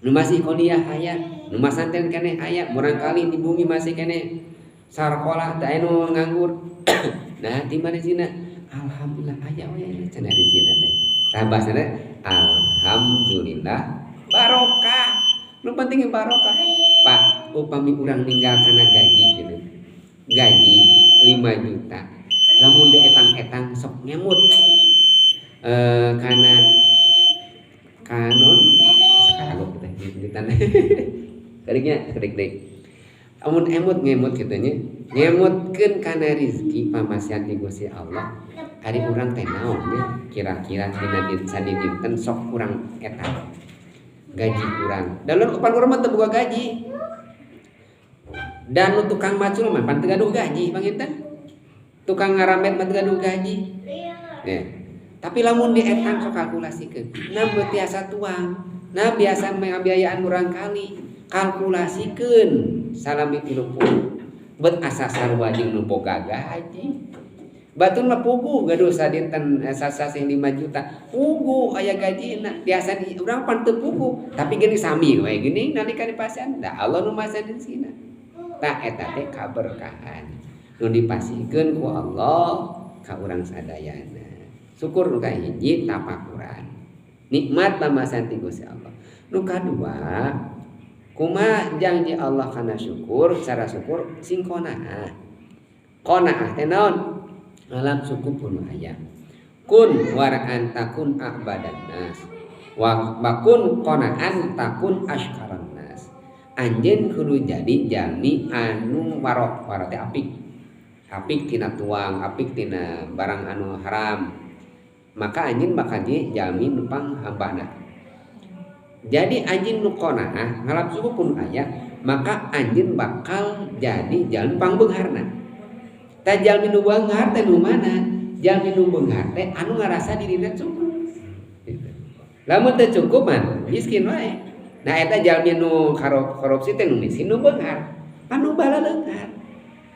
Speaker 1: Nu masih kuliah aya, nu masanten keneh aya, murang kali di bumi masih keneh sarkolah teh anu nganggur. Nah di mana sina? Alhamdulillah aya we cenah di sina teh. Tah bahasana alhamdulillah barokah. Nu penting barokah. Pak, upami urang ninggal kana gaji gitu. Gaji 5 juta. Lamun dietang-etang sok ngemut. Kana kanon sakaragok teh jutaan. Keriknya kerik deui. Amun emut ngemut kitu nya, ngemutkeun kana rezeki pamasihan ti Gusti Allah. Ari urang teh naon nya kira-kira dina sadinten sok kurang eta. Gaji kurang. Da lamun pan urang mah teu boga gaji. Dan nu tukang macul mah pan teu gaduh gaji panginten. Tukang ngaramet mah teu gaduh gaji. Ya. Tapi lamun dietang sok kalkulasikeun. Nah tiasa tuang. Nah biasa ngabiayaan murang kali. Kalkulasikeun salami 30. Bet asa sarua jeung nu boga gaji. Batur mah puguh gaduh sadinten sasasih 5 juta. Puguh aya gajina. Biasa di urang pan teu puguh, tapi geuning sami we geuning nalika dipasihan. Da Allah nu masihan rezekina. Tah eta teh kaberkahan. Nu dipasihkeun ku Allah ka urang sadayana. Syukur nu kahiji tapakuran. Nikmat pamasihan ti Gusti Allah. Nu kadua, kumaha janji Allah kana syukur, cara syukur sing qanaah. Qanaah teh naon? Alam cukup pun aya. Kun waraan takun a'badan nas. Wa bakun qanaan takun ashkaran nas. Anjeun kudu jadi jalmi anu warok, warok teh apik. Apik tina tuang, apik tina barang anu haram. Maka anjeun bakal jadi jalmi nu panghambana. Jadi anjeun nu qanaah ngalap cukup pun aya, maka anjeun bakal jadi jalmi pangbeungharna. Tah jalmi nu beunghar teh nu mana? Jalmi nu beunghar teh anu ngarasa dirina cukup. Gitu. Lamun teu cukup mah miskin wae. Nah eta jalmi nu korupsi teh nu miskin nu beunghar. Anu balaleunghar.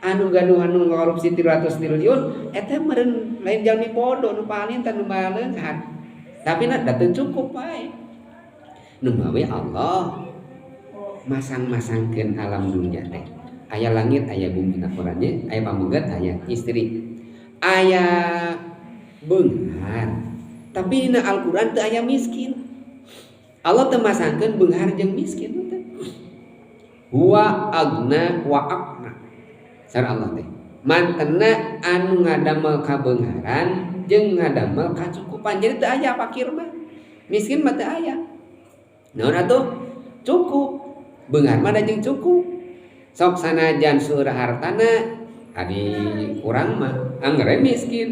Speaker 1: Anu gaduh anu korupsi 300 triliun eta meureun lain jalmi bodoh nu paling teh nu balaleunghar. Tapi na da teu cukup wae. Nu mawi Allah masang-masangkeun alam dunia teh. Aya langit, aya bumi na Qurannya, aya pamegat, aya istri, aya beunghar. Tapi dina Al-Qur'an teu aya miskin. Allah teu masangkeun beunghar jeung miskin teh. Huwa agna wa aqna. Sar Allah teh. Mantena anu ngadamel kabeungharan jeung ngadamel kacukupan. Jadi teu aya fakir mah. Miskin mah teu aya. Naon atuh? Cukup. Beunghar mah da jeung cukup. Sok sanajan seueur hartana adi urang mah angger miskin.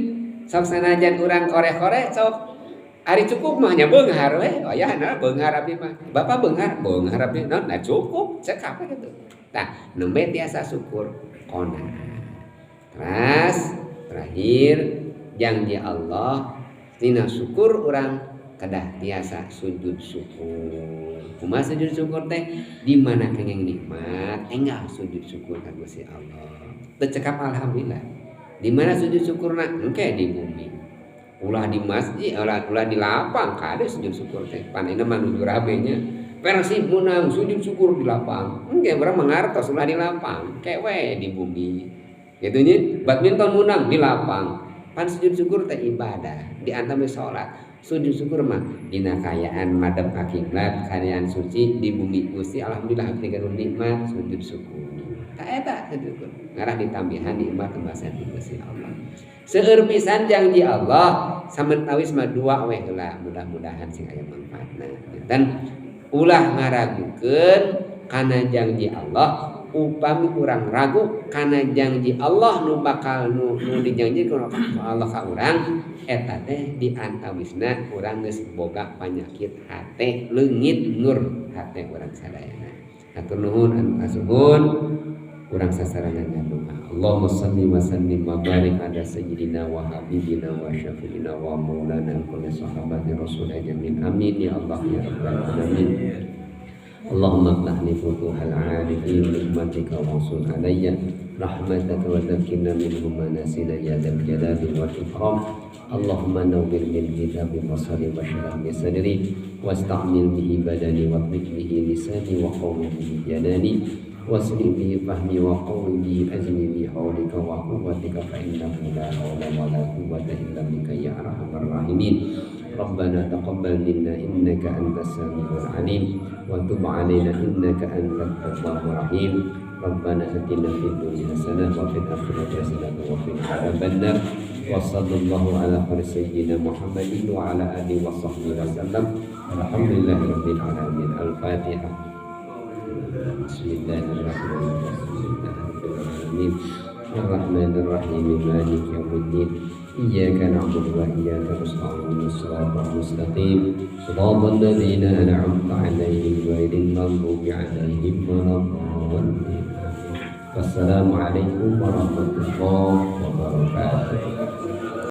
Speaker 1: Sok sanajan urang koreh-koreh sok ari cukup mah nya beunghar we. Oh ya nah beunghar abdi mah. Bapak beunghar, beunghar abdi naon? Nah cukup cekap we kitu. Tah nembe tiasa syukur qanaah. Teras terakhir janji Allah dina syukur urang kedah tiasa sujud syukur. Kumaha sujud syukur teh di mana kenging nikmat enggal sujud syukur ka Gusti Allah. Teu cekap alhamdulillah. Di mana sujud syukurna? Engke di bumi. Ulah di masjid, ulah di lapang kade sujud syukur teh. Pan ini mah nuju rame nya. Persib menang sujud syukur di lapang. Engke urang mangartos ulah di lapang, ke we di bumi. Gitu nya, badminton menang di lapang. Pan sujud syukur teh ibadah, di antara salat. Sujud syukur mah dina kaayaan madep ka kiblat, kaayaan suci di bumi Gusti alhamdulillah abdi gaduh nikmat sujud syukur. Ta eta sujud syukur. Ngarah ditambihan nikmat tembasan di Gusti Allah. Seueur pisan janji Allah samentawis mah dua we heula mudah-mudahan sing aya manfaatna. Dan ulah ngaragukeun kana janji Allah, upami urang ragu kana janji Allah nu bakal nu dijanjikeun ku Allah ka urang eta teh di antawisna urang geus boga panyakit hate leungit nur hate urang sadayana. Hatur nuhun anu kasuhun urang sasarangan doa. Allahumma salli wa sallim wa barik ala sayyidina wa habibina wa syafi'ina wa maulana kulli sahabati rasul ajamin. Amin ya Allah ya rabbal alamin. Allahumma aftah li futuhal arifin nikmatika wa usul alayya rahmataka wa dhakkirna minhu ma nasina ya dzal jalali wal ikram. Allahumma nawwir bil kitabi basari wa shrah li sadri wasta'mil bihi badani wa tliq bihi lisani wa qawwi bihi janani wasri bihi fahmi wa qawwi bihi azmi bi hawlika wa quwwatika fa innahu la hawla wa la quwwata illa bika ya arhamar rahimin. Rabbana taqabbal minna innaka antas samiul alim wa tub alaina innaka antat tawwabur rahim. Rabbana atina fid dunya hasanah wa fil akhirati hasanah wa qina adzabannar. Wa sallallahu ala khairi sayyidina Muhammadin wa ala alihi wa sahbihi wasallam. Alhamdulillahirabbil alamin. Al-Fatihah. Bismillahirrahmanirrahim. Alamin. Arrahmanirrahim. Maliki yaumiddin. Iyyaka na'budu wa iyyaka nasta'in. Shiratal mustaqim. Shiratal ladzina an'amta 'alaihim ghairil maghdubi 'alaihim waladdallin. Wassalamualaikum warahmatullahi wabarakatuh.